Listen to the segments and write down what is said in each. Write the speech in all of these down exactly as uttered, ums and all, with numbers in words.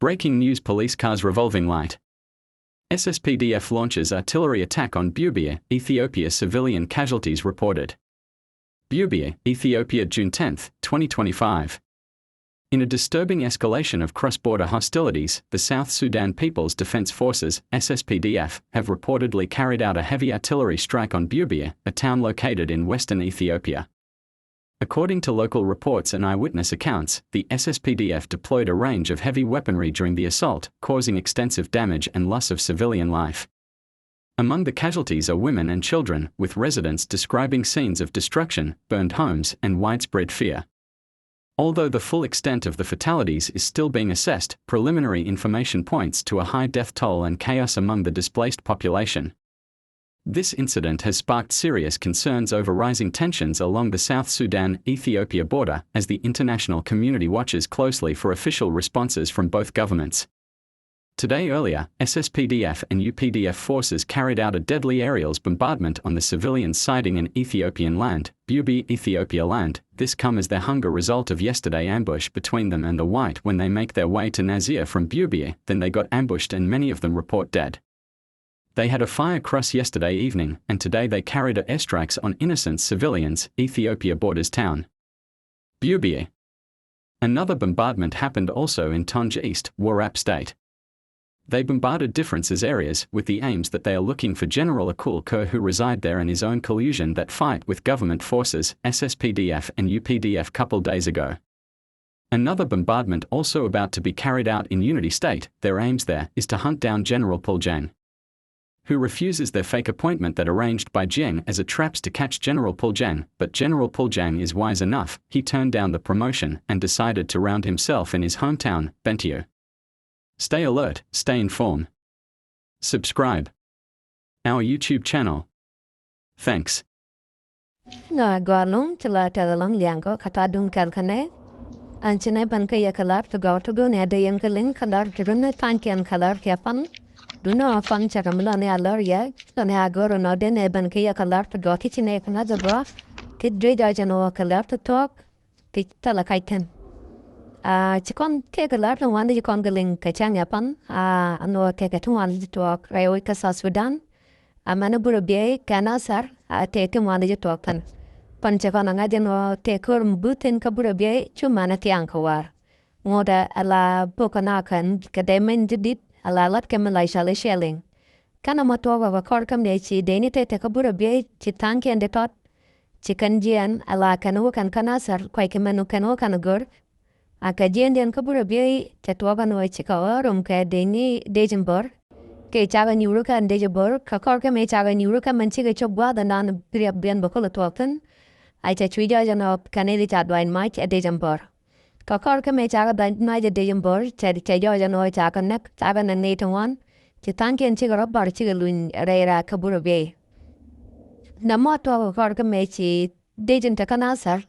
Breaking news: Police cars revolving light. S S P D F launches artillery attack on Bubiye, Ethiopia, civilian casualties reported. Bubiye, Ethiopia, June tenth, twenty twenty-five. In a disturbing escalation of cross-border hostilities, the South Sudan People's Defense Forces, S S P D F, have reportedly carried out a heavy artillery strike on Bubiye, a town located in western Ethiopia. According to local reports and eyewitness accounts, the S S P D F deployed a range of heavy weaponry during the assault, causing extensive damage and loss of civilian life. Among the casualties are women and children, with residents describing scenes of destruction, burned homes, and widespread fear. Although the full extent of the fatalities is still being assessed, preliminary information points to a high death toll and chaos among the displaced population. This incident has sparked serious concerns over rising tensions along the South Sudan-Ethiopia border, as the international community watches closely for official responses from both governments. Today earlier, S S P D F and U P D F forces carried out a deadly aerials bombardment on the civilian siding in Ethiopian land, Bubi, Ethiopia land. This come as their hunger result of yesterday ambush between them and the white when they make their way to Nazir from Bubi, then they got ambushed and many of them report dead. They had a fire cross yesterday evening, and today they carried out airstrikes on innocent civilians, Ethiopia borders town. Bubi. Another bombardment happened also in Tonj East, Warrap State. They bombarded differences areas with the aims that they are looking for General Akul Kur, who reside there, and his own collusion that fight with government forces, S S P D F and U P D F, couple days ago. Another bombardment also about to be carried out in Unity State. Their aims there is to hunt down General Paul Jang, who refuses their fake appointment that arranged by Jang as a traps to catch General Paul Jang, but General Paul Jang is wise enough, he turned down the promotion and decided to round himself in his hometown, Bentiu. Stay alert, stay informed. Subscribe our YouTube channel. Thanks. Nɔ a gɔaa ɛlɔ̱ŋ, ci la tɛth ɛlɔ̱ŋ liaŋ kɔ kä tha̱a̱ŋ duŋ kɛl kä nɛ. Ɛn ci nɛ ben kä yɛ kɛ lar ti gɔw ti gɔw nɛ dee yɛn kɛ liŋ kɛ lar ti rin ni tha̱a̱ŋ kiɛn kɛ lar kiɛ pan. Duŋni ɔ pan cɛ kɛ mi lɔ ni a lar yɛ, lɔ ni a gɔr nɔ dee nɛ ben kä yɛ kɛ lar ti gɔw ti ci nɛ kɛ ŋa̱th gɔaa. Ti dee jɔɔc ɛn ɣöö kɛ lar ti thuɔ̱k ti thilɛ kac thi̱n. Aa, ci kɔn tëëkɛ lar ti ŋuan ti ci kɔn kɛ liŋ kɛ cäŋ ɛ pan, aa, ɛn ɣöö tëëkɛ ti ŋuan ti ci tuɔɔk rɛy wec kä South Sudan. Amäni Burɛ Biey kɛ Nasir, aa, tëë ti ŋuan ti ci tuɔɔk thi̱n. Pan cɛ kɔn ɛ ŋa̱c ɛn ɣöö tëë ko̱r mi buth thi̱n kä Burɛ Biey cu mɛnɛ thiaŋ kɛ wäär. Ŋotdɛ ala bok kɛ na kɛn kɛ dee meny ti di̱t ala lat kɛ mi la cɔal i̱ shelling. Kɛn ɛmɔ tuɔɔk ɛ kɛ kɔr kä mëë ci dee ni tëë tëë kä Burɛ Biey ci tha̱a̱ŋkiɛn di tɔt. Ci kɛn jiɛɛn ala kɛn wä kɛn kä Nasir kuay kɛ mɛn wä kɛn wä kɛn gör. A kɛ jiɛɛndiɛn kä Burɛ Biey cɛ tuɔɔk ɛn ɣöö ci kɛ ɣöö rom kɛ dec ni dec in bör. Kɛ cakɛ nyuuri kɛ dec in bör kɛ kɔr kä mëë cakɛ nyuuri kɛ mɛn cikɛ cop gua̱a̱th ɛn dan riɛp biɛn bɛ kulɛ tuɔɔk thi̱n. A cɛ cuc jɔɔc ɛn ɣöö kɛn i̱ di ca duany mac ɛ dec in bör. Kɛ kɔr kä mëë cakɛ duany mac ɛ dec in bör cɛ, cɛ jɔɔc ɛn ɣöö cakɛ näk, cakɛ näk nɛy ti ŋuan. Ci tha̱a̱ŋkiɛn cikɛ rɔ bar cikɛ luny rɛy raak kä Burɛ Biey. Nɛmɔ tuɔɔk kɛ kɔr kä mëë ci dec in te kä Nasir.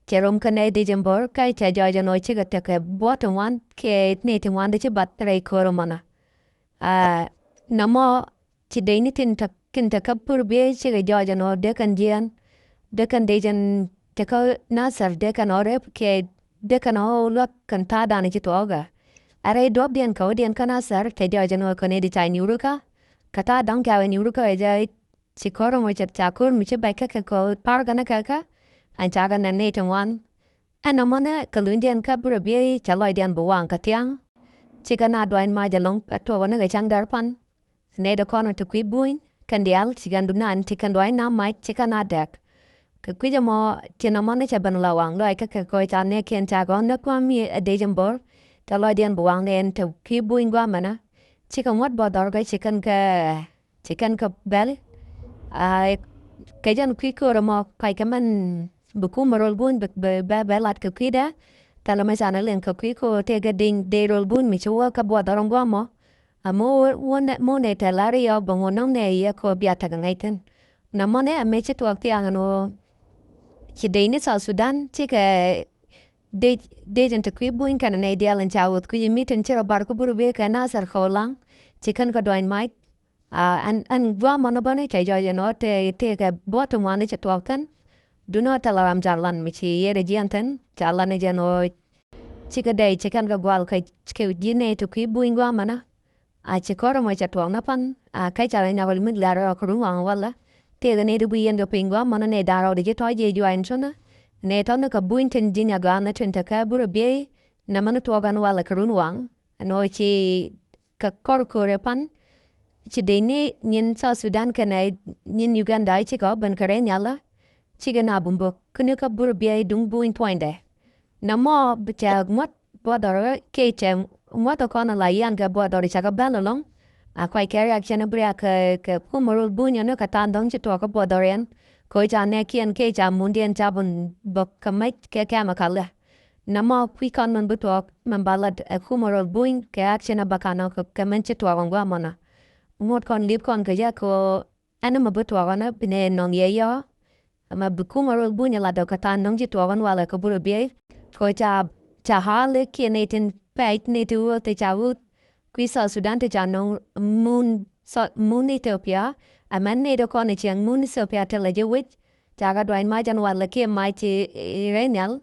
Cɛ rom kä nɛy dec in bör kä cɛ jɔɔc ɛn ɣöö cikɛ tekɛ buɔ̱t ti ŋuan kiɛ nɛy ti ŋuan ti ci bath rɛy köör ɛmɔnɔ. Aa, nɛmɔ ci dec ni tin te, tin te kä Burɛ Biey cikɛ jɔɔc ɛn ɣöö dee kɛn jiɛɛn, dee kɛn dec in te kä Nasir dee kɛn ɣöö rep kiɛ dee kɛn ɣöö luäk kɛn tha̱a̱ŋdan ci tuɔɔk ɛ. A rɛy duɔ̱pdiɛn kɛ wädiɛn kä Nasir cɛ jɔɔc ɛn ɣöö kɛn i̱ di ca nyuuri kä, kɛ tha̱a̱ŋ dɔ̱ŋ cakɛ nyuuri kä ɛ jɛ. Ci ko̱r ɛmɔ cɛ ca ko̱r mi ci bɛc kä kɛ kɛ pa̱a̱r kɛn kɛ kɛ. Ɛn cakɛ nɛn nɛy ti ŋuan. Ɛn nɔmɔnɛ kɛ lunydiɛn kä Burɛ Biey cɛ lɔcdiɛn bi waŋ kɛ thia̱a̱ŋ. Cikɛ na duany mac ɛlɔ̱ŋ ɛ tuɔɔk ni kɛ cäŋ dɛr pan. Nɛy dee kɔn ti kui̱ buny kɛn diaal ci kɛn dunan ci kɛn duany na mac ci kɛn na dɛk. Kɛ kui̱c ɛmɔ ci nɔmɔnɛ cɛ ben la waŋ lɔc kä kɛ kɔc ca nɛɛkiɛn ca gɔ̱n nɛ kua̱m mi ɛ dec in bör. Cɛ lɔcdiɛn bi waŋ nɛ ɛn te kui̱ buny gua̱a̱mɛnɛ. Cikɛ ŋuɔ̱t bɔ dhɔr kɛ ci kɛn kɛ ci kɛn kɛ bɛl. Aa, kɛ jɛn kui̱ köör ɛmɔ kac kɛ mɛn bi kumɛ rol buny bɛ, bɛ, bɛ, bɛ lat kɛ kui̱dɛ. Thilɛ mɛ canɛ liŋ kɛ kui̱ köör tëëkɛ dec, dec rol buny mi ci wä kä buɔth ɔrɔŋ guɔmɔ. Amɔ wä, wä nɛ, mɔ nɛ tɛ lar i̱ yɔk bɛ ŋuɔ̱t nɔŋ nɛ yɛ kɛ wä bia tekɛ ŋäc thi̱n. Nɔmɔnɛ amɛ ci tuɔɔk thiaŋ ɛn ɣöö ci dec ni South Sudan cikɛ dec, dec in te kui̱ buny kɛnɛ nɛy diaal in ca wuth kui̱ mi tin ci rɔ bar kä Burɛ Biey kɛ Nasir kɛ Ulaŋ. Ci kɛn kɛ duany mac. Aa, ɛn, ɛn gua̱a̱mɔnɔ bäni cɛ jɔɔc ɛn ɣöö tëë, tëëkɛ buɔ̱t ti ŋuan i̱ cɛ tuɔɔk thi̱n. Duŋni ɣöö thilɛ ram ca lan mi ci yiëër ɛ jiɛn thi̱n, ca lan ɛ jɛn ɣöö Cikɛ dɛy ci kɛn kɛ gual kɛ kɛ ji̱ nɛy ti kui̱ buny guamɛnä. A ci kɔr ɛmɔ cɛ tuɔɔk ni pan a kä ca rɛy nyakɔl mi lar rɔ kɛ run waŋ walɛ. Tëëkɛ nɛy ti guiy yɛn kɛ piny guamɛnä nɛy da̱ŋ rɛw ti ji̱ tɔ̱ jiɛ juac in cunä. Nɛy tɔ̱ ni kɛ buny tin ji̱ nyagɔaanä tin te kä burɛ biey. Nɛmɛ ni tuɔɔk ɛn walɛ kɛ run waŋ. Ɛn ɣöö ci kɛ kɔr köörɛ pan. Ci dee ni nyin South Sudan kɛnɛ nyin Uganda cikɛ ɔ ben kɛ rɛy nhial ɔ. Cikɛ na bumbok kä ni kä burɛ biey duŋ buny puɔ̱nydɛ. Nɛmɔ bi cɛ ŋuɔ̱t border kɛ cɛ ŋuɔ̱t kɔn la yian kɛ border cɛ kɛ bɛl ɛlɔ̱ŋ. A kuac kɛ reaction bi riak kɛ, kɛ kumɛ rol buny ɛn kɛ tha̱a̱ŋ dɔ̱ŋ ci tuɔɔk kä border yɛn. Kɛ ca nɛɛkiɛn kɛ ca mundiɛn ca bun bok kɛ mec kɛ chemical ɛ. Nɛmɔ kui̱ kɔn min bi tuɔɔk min ba lat ɛ kumɛ rol buny kɛ action ɛ ba kan ɔ kɛ, kɛ min ci tuɔɔk ɛn guamɔnɔ. Ŋuɔ̱t kɔn lip kɔn kɛ jɛ kɛ ɛn mi bi tuɔɔk ɛn bi nɛ nɔŋ yɛ yɔ. Ɛmɛ bi kumɛ rol buny ɛ lat ɔ kɛ tha̱a̱ŋ dɔ̱ŋ ci tuɔɔk ɛn walɛ kɛ burɛ biey. Kɛ ca, ca hali kiɛ nɛy tin pɛc nɛy ti ɣöö ti ca ɣöö kui̱ South Sudan ti ca nɔŋ mun, mun Ethiopia. Ɛmɛn nɛy ti kɔn ɛ ciɛŋ mun Ethiopia ti lɛ ji̱ wi̱c. Ca kɛ duany mac ɛn walɛ kiɛ mac ti rɛy nhial.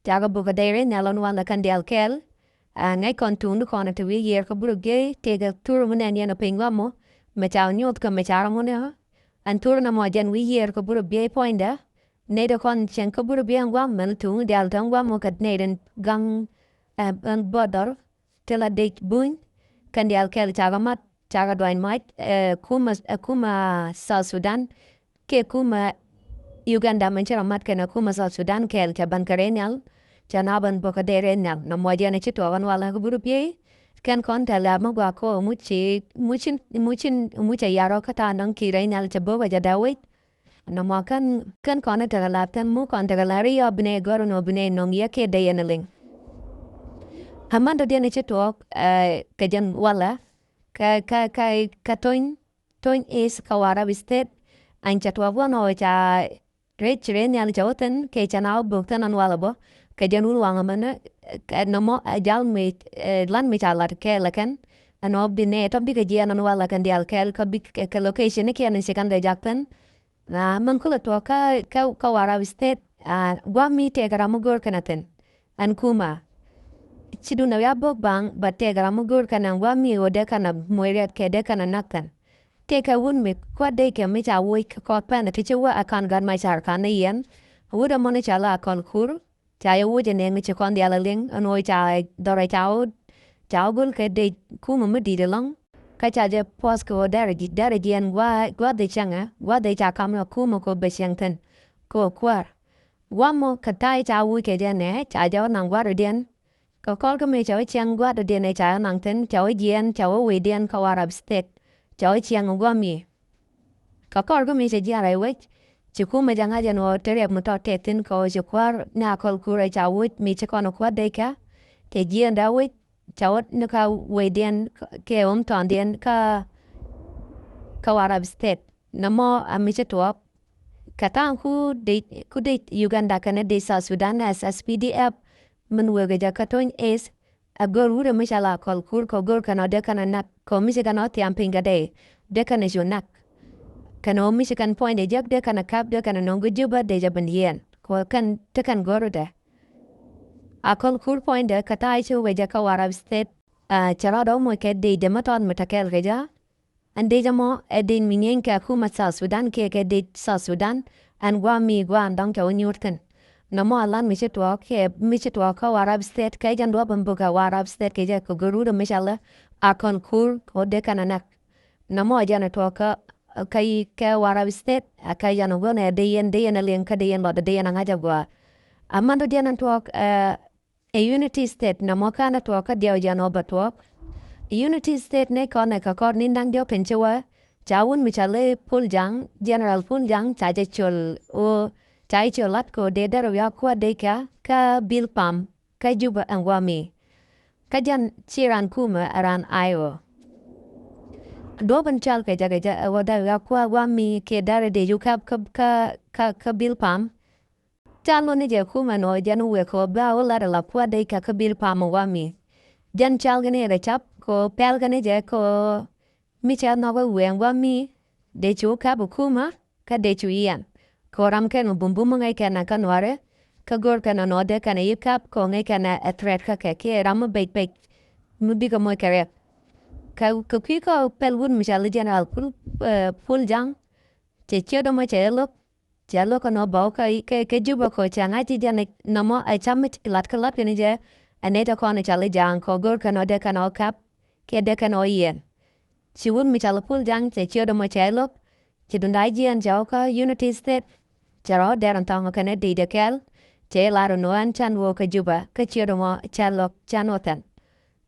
Cakɛ bukɛ dɛy rɛy nhial ɔn wanɛ kɛn diaal kɛɛl. Ɛ ŋäc kɔn tuŋdi kɔn ɛ te wi̱i̱ yiër kä burɛ gee tëëkɛ thur mi nɛn yɛn ɛ piny guamɔ. Mɛ ca nyuth kɛ mɛ ca rɔmɔ ni ɣä. Ɛn thur nɔmɔ jɛn wi̱i̱ yiër kä burɛ biey puɔ̱nydɛ. Nɛy dɛ kɔn cɛn kä burɛ biey ɛn guam mɛn tuŋ diaal tɛ ɛn guamɔ kɛ nɛy den gaŋ ɛn bɔdɔr. Ti la dec buny kɛn diaal kɛl cakɛ mat cakɛ duany mac ɛ kumɛ ɛ kumɛ South Sudan. Kɛ kumɛ Uganda mɛn ci rɔ mat kɛn ɛ kumɛ South Sudan kɛl cɛ ban kɛ rɛy nhial. Cɛ na ban bä kɛ dee rɛy nhial nɔmɔ jɛn ɛ ci tuɔɔk ɛn walɛ kɛ burɛ biey. Kɛn kɔn tɛ lɛ mɛ guak kɔ muc ci muc ci muc ci muc cɛ yarɔ kä ta̱a̱ nɔŋ ki rɛy nhial cɛ bä kɛ jɛ dee wec. Nɔmɔ kɛn kɛn kɔn tekɛ la̱th kɛn muk kɔn tekɛ la̱th ri yɔ binɛ gɔr nɔ binɛ nɔŋ yɛ kiɛ dee yɛn liŋ. Aman dɔ̱diɛn ci tuɔɔk kɛ jɛn walɛ kɛ kɛ kɛ kɛ tony tony is kɛ Warap State. An cɛ tuɔɔk wä nɔ ca rec rec nhial cɛ wä thin kɛ cɛ na wä bök thin an walɛ bɔ kɛ jɛn wun waŋ amɛn nɔmɔ jal mi lan mi ca lat kɛ lɛ kɛn. Ɛn ɔ binɛ tɔ bikɛ jiɛn an walɛ kɛn dial kɛl kɛ bik kɛ location ni kiɛn ci kɛn dee jak thin. Aa, mɛn kulɛ tuɔɔk kä, kä, kä Warap State. Aa, gua̱a̱th mi tëëkɛ ram mi go̱o̱r kɛn a thi̱n. Ɛn kumɛ. Ci duundɛ wi̱i̱ a bo̱k baŋ, bä tëëkɛ ram mi go̱o̱r kɛn ɛn gua̱a̱th mi ɣöö dee kɛn a moc riɛt kɛ dee kɛn a näk thi̱n. Tëëkɛ wut mi kuäär dee kɛ mi ca woc kɛ kɔɔth pɛn ti ci wä a ka̱n gat ma car ka̱n ni yɛn. Wut ɛmɔ ni ca la a kɔl kur. Ca yɛ wucɛ nɛŋ ci kɔn diaal a liŋ ɛn ɣöö ca dhɔrɛ ca wä ca wä gul kɛ dec kumɛ mi di̱i̱t ɛlɔ̱ŋ. Kä ca jɛ puɔth kɛ ɣöö derɛ ji̱ derɛ jiɛn gua̱a̱th gua̱a̱th cäŋɛ gua̱a̱th ca kam ɛ kumɛ kɛ ɣöö bɛ cieŋ thi̱n kɛ ɣöö kuäär. Gua̱a̱th mɔ kɛ ta̱a̱ ca wuc kɛ jɛ nɛ ca jɛ wä naŋ gua̱a̱thdiɛn. Kɛ kɔr kä mi ca wä cieŋ gua̱a̱thdiɛn ɛ ca wä naŋ thi̱n ca wä jiɛn ca wä wecdiɛn kä Warap State. Ca wä cieŋ gua̱a̱th mi. Kä kɔr kä mi cɛ jiɛn rɛy wec ci kumɛ jɛ ŋa̱c ɛn ɣöö te riɛk mi tɔt tɛth thi̱n kɛ ɣöö ci kuäär ni a kɔl kurɛ ca woc mi ci kɔn kuäär dee kɛ. Cɛ jiɛɛn dee wec ca wä ni kä wecdiɛn kɛ ɣöö mi tɔndiɛn kä kä Warap State. Nɔmɔ a mi ci tuɔɔk kɛ tha̱a̱ŋ ku dec ku dec Uganda kɛnɛ dec South Sudan S S P D F. Min wekɛ jɛ kä tony is. A gör wurɛ mi ca la kɔl kur kɛ gör kɛn ɔ dee kɛn ɔ nak kɛ ɔ mi ci kɛn ɔ thiam piny kɛ dee dee kɛn ɔ cu nak. Kɛn ɔ mi ci kɛn puɔ̱nydɛ jek dee kɛn ɔ kap dee kɛn ɔ no̱ŋ kä Juba dee jɛ ben yɛn kɛ ɔ kɛn te kɛn gör dɛ. A kɔl kur puɔ̱nydɛ kɛ tha̱a̱ ci wekɛ jɛ kä Warap State. Aa, cɛ rɔɔdɛ wä moc kɛ dee dee mi tɔt mi te kɛɛl kɛ jɛ. Ɛn dec ɛmɔ ɛ dec mi nyieeny kɛ kumɛ South Sudan kiɛ kɛ dec South Sudan. Ɛn gua̱a̱th mi gua̱a̱th dɔ̱ŋ cɛ wä nyuur thi̱n. Nɔmɔ a lan mi ci tuɔɔk kiɛ mi ci tuɔɔk kä Warap State kɛ jɛn duɔ̱p ɛn bukɛ Warap State kɛ jɛ kɛ gör wut ɛ mi cɛ lɛ a kɔn kur kɛ wä dee kɛn ɛ näk. Nɔmɔ a jɛn ɛ tuɔɔk kä kä Warap State a kɛ jɛn ɛ gua̱a̱th ɛ dee yɛn dee yɛn ɛ liŋ kä dee yɛn lɔt dee yɛn ɛ ŋa̱c ɛ gua̱a̱th. A mɛn dɔ̱diɛn ɛn tuɔɔk ɛ Ɛ Unity State nɔmɔ kɛn ɛ tuɔɔk kä diɛw jɛn ɔ bɛ tuɔɔk. Unity State ni kɔn ɛ kɛ kɔr ni naŋ diɔ̱k piny ci wä. Ca wun mi ca ley Pul Jaŋ, General Pul Jaŋ ca jɛ col ɣöö ca jɛ col lat kɛ ɣöö dee derɛ wiak kuäär dee kɛ kä Bilpam kä Juba ɛn gua̱a̱th mi. Kä jɛn ci ran kumɛ ɛ ran I O. Duɔ̱ɔ̱p in cɔal kɛ jɛ kɛ jɛ ɛ ɣöö derɛ wiak kuäär gua̱a̱th mi kiɛ derɛ dee ju käp kä kä kä kä Bilpam. Cal wä ni jɛ kumɛ nɔ jɛn wek kɛ wä bä wä lat ala kuäär dee kɛ kä Bilpam wä mi. Jɛn cal kɛ ni jɛ kɛ cap kɛ wä pɛl kɛ ni jɛ kɛ wä mi cɛ nhɔk wä wɛŋ wä mi. Dee cu kap kumɛ kä dee cu yiɛn kɛ wä ram kɛn wä bumbum ŋäc kɛn kä nuɔrɛ. Kä go̱r kɛn ɔ nɔ dee kɛn ɛ yi kap kɛ ɔ ŋäc kɛn ɛ threat kä kɛ kiɛ ram mi bec bec mi bikɛ moc kɛ riɛk. Kɛ kɛ kui̱ kä pɛl wut mi cɔal i̱ General Pul, eh, Pul Jaŋ, cɛ ciöt ɛmɔ cɛ lo̱k, cɛ lo̱k kɛn ɔ bä wä kä, kä, kä Juba kɛ ɔ cɛ ŋa̱c i̱ jɛn ɛ nɔmɔ ɛ cam mi ci lat kä lat kɛn i̱ jɛ ɛ nɛy tɛ kɔn i̱ cɔal i̱ Jaŋ kɛ ɔ go̱r kɛn ɔ dee kɛn ɔ kap kiɛ dee kɛn ɔ yiɛn. Ci wut mi cɔal i̱ Pul Jaŋ cɛ ciöt ɛmɔ cɛ lo̱k, ci duŋda jiɛn cɛ wä kä Unity State, cɛ rɔ dɛr ɛn thɔŋ kɛn ɛ dec dɛ kɛɛl, cɛ lar ɛn ɣöö ɛn can wä kä Juba kä ciöt ɛmɔ cɛ lo̱k can wä thɛn.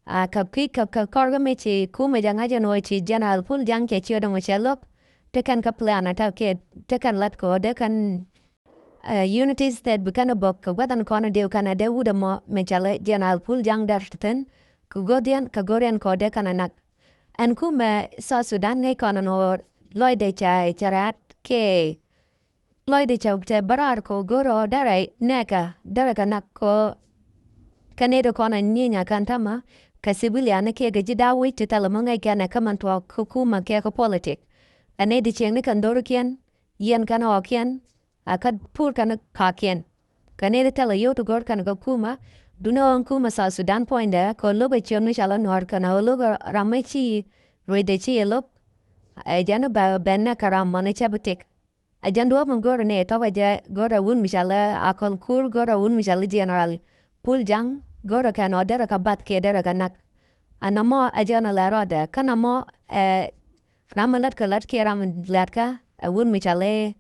A kɛ kui̱ kɛ, kɛ kɔr kä mi ci kumɛ jɛ ŋa̱c ɛn ɣöö ci General Pul Jaŋ cɛ ciöt ɛmɔ cɛ lo̱k, te kɛn kä plan ɛ ta̱ kiɛ te kɛn lat kɛ ɣöö dee kɛn, eh, Unity State bi kɛn ɛ bok kɛ gua̱th ɛn kɔn ɛ diw kɛn ɛ dee wut ɛmɔ mi cɔal i̱ General Pul Jaŋ dɛr thi̱n kɛ go̱r yɛn kɛ go̱r yɛn kɛ ɣöö dee kɛn ɛ nak. Ɛn kumɛ South Sudan ŋäc kɔn ɛn ɣöö lɔcdɛ ca, ca raat kɛ lɔcdɛ ca, ca bä raar kɛ ɣöö go̱r ɣöö derɛ nɛɛkɛ derɛ kɛ nak kɛ ɣöö kɛ nɛy ti kɔn ɛ nyieny a kɛn täämɛ kɛ civilian ni kiɛ kɛ ji̱ da̱a̱ wec ti thilɛ mi ŋäc kɛn ɛ kä min tuɔɔk kä kumɛ kiɛ kä politik. Ɛ nɛy ti cieŋ ni kɛn dho̱rikiɛn, yiɛn kɛn ɣɔ̱kiɛn, a kä pur kɛn kakiɛn. Kɛ nɛy ti thilɛ yio̱w ti go̱r kɛn kä kumɛ, duundɛ ɣän kumɛ South Sudan puɔ̱nydɛ kɛ ɣöö lo̱k ɛ ciöt mi cɔal i̱ Nuäär kɛn ɣöö lo̱k ɛ ram mi ci ruecdɛ ci yɛ lo̱k, ɛ jɛn bɛ, bɛ nɛk kɛ ram mɔni cɛ bi tik. Ɛ jɛn duɔ̱ɔ̱p mi go̱o̱rɛ ni tɔ̱ kɛ jɛ go̱o̱rɛ wut mi cɔal i̱ Akol Kur, go̱o̱rɛ wut mi cɔal i̱ General Pul Jaŋ, go̱o̱rɛ kɛn ɔ derɛ kɛ bath kiɛ derɛ kɛ nak. Ɛn nɔmɔ ɛ jɛn ɔ lɛ rɔɔdɛ kä nɔmɔ, eh, ram mi lät kɛ lät kiɛ ram mi lät kä ɛ wut mi cɔal i̱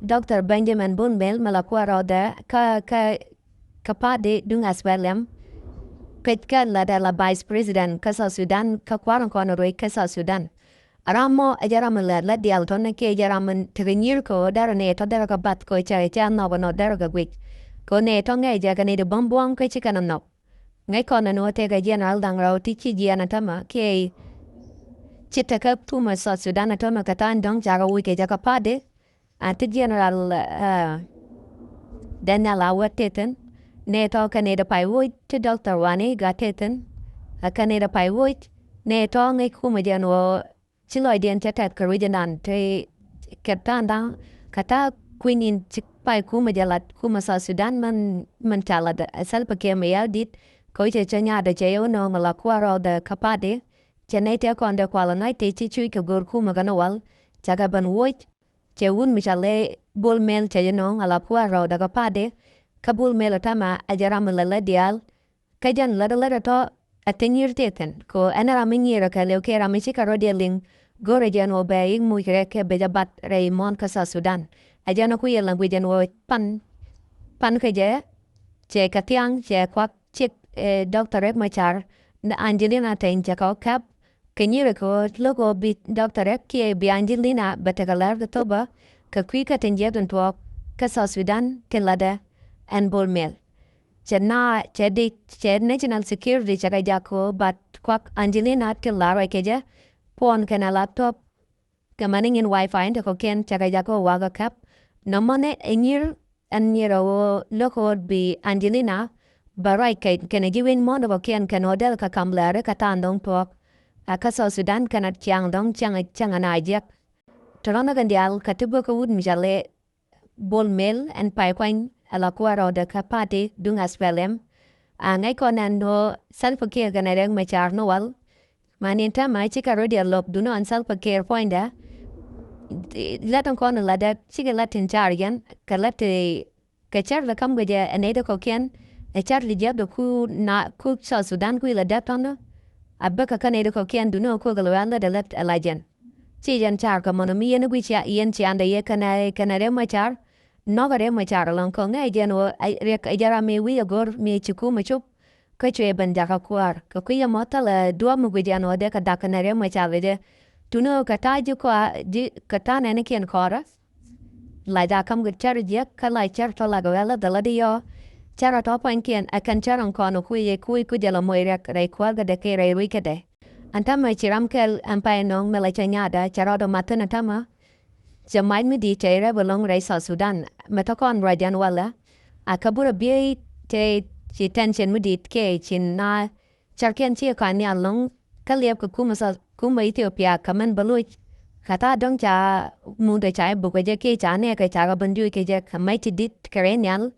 Doctor Benjamin Bol Mel mi la kuäär rɔɔdɛ kä, kä, kä party duŋ S P L M. Pec kɛ lat ɛ la Vice President kä South Sudan kä kuäär in kɔn ruec kä South Sudan. Ram mɔ ɛ jɛ ram in lät lät diaal tɔ̱nɛ kiɛ jɛ ram in tekɛ nyier kɛ ɣöö derɛ ni tɔ̱ derɛ kɛ bath kɛ ɣöö cɛ, cɛ nhɔk ɛnɔ derɛ kɛ guic. Kɛ ɣöö ni tɔ̱ ŋäc jɛ kɛ ni di bäm buɔ̱ŋ kä ci kɛn ɛ nhɔk. Ŋäc kɔn ɛn ɣöö tekɛ General Daŋ Rɛw ti ci jiɛɛn ɛ tämɛ kiɛ ci tekɛ kumɛ South Sudan ɛ tämɛ kɛ tha̱a̱ŋ dɔ̱ŋ cakɛ wuc kɛ jɛ kɛ party. A ti General, eh, Daniel Awet tethin, ni tɔ̱ kɛ ni di pay woc ti Doctor Wani Igga tethin, a kɛ ni di pay woc, ni tɔ̱ ŋäc kumɛ jɛ ɛn ɣöö ci lɔcdiɛn cɛ tɛth kɛ region dan ti kɛ ta̱a̱ŋ da̱ŋ kɛ ta̱a̱ kui̱ny in ci pay kumɛ jɛ lat kumɛ South Sudan min, min ca lat ɛ Salva Kiir Mayardit kɛ wi̱cɛ cɛ nyaatdɛ cɛ yɛ wä nööŋ ɛ la kuäär rɔɔdɛ kä party. Cɛ nɛy tëë kɔn dee kual ɛ ŋa̱c tëë ci cuc kɛ go̱o̱r kumɛ kɛn ɛ wal cakɛ ben woc. Cɛ wut mi cɔal i̱ Bol Mel cɛ jɛ nööŋ ɛ la kuäär rɔɔdɛ kä party. Kä Bol Mel ɛ tämɛ ɛ jɛ ram mi lät lät diaal. Kä jɛn lät lät ɛ tɔ̱ ɛ thi̱n nyier tethin kɛ ɣöö ɛn ram mi nyier ɛ kɛɛliw kiɛ ram mi cikɛ rɔ̱diɛn liŋ. Go̱rɛ jɛn ɣöö bɛ i̱ muc rɛk kɛ bɛ jɛ bath rɛy muɔ̱ɔ̱n kä South Sudan. Ɛ jɛn ɛ ku yɛ language ɛn ɣöö pan, pan kä jɛ cɛ kɛ thiaŋ cɛ kuak ciek, eh, Doctor Riek Machar ni Angelina Teny cɛ kɛ wä käp. Kɛ nyier ɛ kɛ ɣöö lo̱k ɣöö bi Doctor Riek kiɛ bi Angelina bɛ tekɛ lär kɛ thopä kɛ kui̱ kä tin jiɛk tin tuɔɔk kä South Sudan tin latdɛ ɛn Bol Mel. Cɛ na cɛ di cɛ national security cɛ kɛ jak kɛ ɣöö bat kuak Angelina tin la ruac kɛ jɛ puɔ̱n kɛnɛ laptop. Kɛ mani nyin wifi in te kɔ̱kiɛn cɛ kɛ jak kɛ ɣöö wakɛ käp. Nɔmɔnɛ ɛ nyier ɛn nyier ɛ ɣöö lo̱k ɣöö bi Angelina bɛ ruac kɛ kɛnɛ ji̱ wi̱ny muɔ̱ɔ̱n te kɔ̱kiɛn kɛn ɣöö dɛl kɛ kam lääri kɛ tha̱a̱ŋ dɔ̱ŋ tuɔɔk. Ɛ kä South Sudan kɛnɛ ciaŋ dɔ̱ŋ ciaŋ, ciaŋ ɛn a jiɛk. Tɔ̱tɔ̱ ni kɛn diaal kɛ ti bä kä wut mi cɔal i̱ Bol Mel ɛn pay kuany ɛ la kuäär rɔɔdɛ kä party duŋ S P L M. A ŋäc kɔn ɛn ɣöö Salva Kiir kɛnɛ Riek Machar ni wal. Mani ɛn täämɛ cikɛ rɔ̱diɛn lo̱k duundɛ ɣän Salva Kiir puɔ̱nydɛ. Lät ɛn kɔn latdɛ cikɛ lät tin car yɛn kɛ lät ti kɛ cär lɛ ka̱m kɛ jɛ ɛ nɛy ti kɔ̱kiɛn. Ɛ cär ti jiäk dɛ ku na ku South Sudan ku ilɛ däk tɔ̱ndä. A bäkɛ kä nɛy ti kɔ̱kiɛn duundɛ ɣän kuäk kɛ lɛ wɛ̈ɛ̈ lät ɛ lät ɛ la jɛn. Ci jɛn car kɛ mɔnɔ mi yɛn i̱ guic cia, yɛn ciandɛ yɛ kɛnɛ, kɛnɛ Riek Machar. Nɔkɛ Riek Machar ɛlɔ̱ŋ kɛ ŋäc jɛn ɣöö Riek ɛ jɛ ram mi wi̱c ɛ go̱r mi ci kumɛ cop. Kä cuɛ ben jakä kuäär kɛ kui̱ ɛmɔ thilɛ duɔ̱ɔ̱p mi guic ɛn ɣöö dee kɛ da̱k kɛnɛ Riek Machar kɛ jɛ. Tuni ɣöö kɛ ta̱a̱ ji̱ kɔaar ji̱ kɛ ta̱a̱ nɛnikiɛn kɔaarä. Lac a ka̱m kɛ cär jiäk kä lac cär tɔ̱ lak ɛ wɛl ɛ dhäl ɛ di yɔɔ. Cär ɛ tɔ̱ puɔ̱nykiɛn ɛ kɛn cär ɛn kɔn ɛ kui̱ ɛ kui̱ kui̱ jɛ lɛ moc Riek rɛy kuäär kädɛ kɛ rɛy rui̱c kädɛ. Ɛn täämɛ ci ram kɛl ɛn pay nɔŋ mi la cä nyaatdä cɛ rɔɔdɛ math thi̱n ɛ täämɛ. Cɛ mac mi di̱i̱t cɛ rɛp ɛlɔ̱ŋ rɛy South Sudan mɛ te kɔn ruac ɛn walɛ. A kä burɛ biey cɛ ci tension mi di̱i̱t kɛ ci na cärkiɛn ci kɔn nhial ɛlɔ̱ŋ kä liɛp kɛ kumɛ South, kumɛ Ethiopia kɛ mɛn bä loc. Kä tha̱a̱ dɔ̱ŋ ca mundɛ ca i̱ bukɛ jɛ kiɛ ca nɛɛkɛ ca kɛ ben diöc kɛ jɛ kɛ mac ti di̱t kɛ rɛy nhial.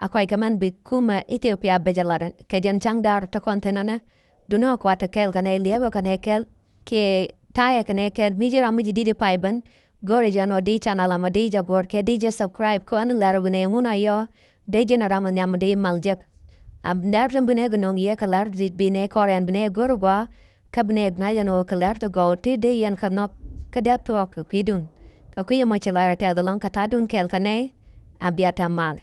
a kɔc kɛ mɛn bi kumɛ Ethiopia bɛ jɛ lat kɛ jɛn ca̱ŋ da̱r te kɔn thin ɛnɛ. Dunä kuat te kɛɛl kɛnɛ liɛpɛ kɛnɛ kɛɛl kiɛ ta̱yɛ kɛnɛ kɛɛl mi ji̱ ram mi ji̱ di̱t i̱ pay ben. Go̱rɛ jɛn ɔ di channel amɔ di jɛ go̱r kɛ di jɛ subscribe kɔn lɛr binɛ ŋun a yɔ. Dee ji̱n a ram a nhiam di mal jek. A lɛr tin binɛ gɛ no̱ŋ yɛ kɛ lɛr di binɛ kɔrɛn binɛ go̱r gua. Kä binɛ ŋa̱c ɛn ɣöö kɛ lɛr ti gɔw ti dee yɛn kɛ nhɔk kä dee thuɔɔk kɛ kui̱dun. Kɛ kui̱ ɛmɔ ci lɔc rɔ tɛth ɛlɔ̱ŋ kɛ ta̱a̱dun kɛɛl kɛ nɛy. A bia tɛm mal.